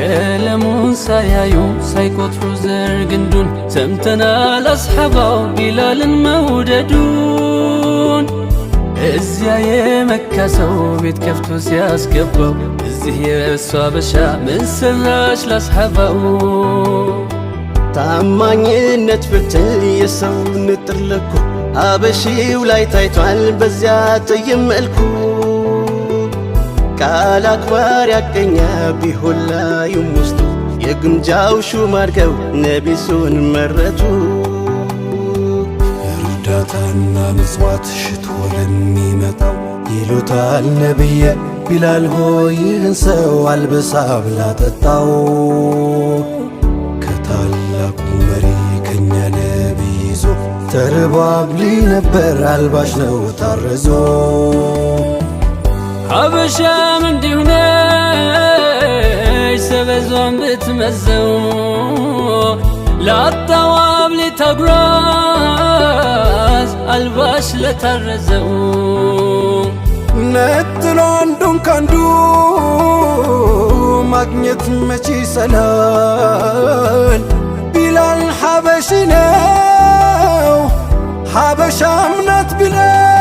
ቀለሙን ሳያዩ ሳይቆጥሩ ዘር ግንዱን ሰምተናል አስሐባው ቢላልን መውደዱን። እዚያ የመካ ሰው ቤት ከፍቶ ሲያስገባው፣ እዚህ የእሷ አበሻ ምን ሰራሽ ላስሐባው? ታማኝነት ፍትል የሰው ንጥር ልኩ ሀበሺው ላይ ታይቷል በዚያ ጠይም መልኩ። ቃል አክባሪ ያገኛ ቢሆን ላዩም ውስጡ የግምጃው ሹም አድርገው ነቢሱን መረጡ። እርዳታና ምጽዋት ሽቶ ለሚመጣው ይሉታል ነቢየ፣ ቢላል ሆይ ይህን ሰው አልብሳ ብላ ጠጣው። ከታላቁ መሪ ከኛ ነቢይ ይዞ ተርቦ አብሊ ነበር አልባሽ ነው ታርዞ። ሀበሻም እንዲሁ ነች ሰበዟን ብትመዘው፣ ላጣው አብሊ ታጉራዝ አልባሽ ለታረዘው። ነጥሎ አንዱን ካንዱ ማግኘት መች ይሰላል? ቢላል ሐበሺ ነው፣ ሐበሻም ናት ቢላል።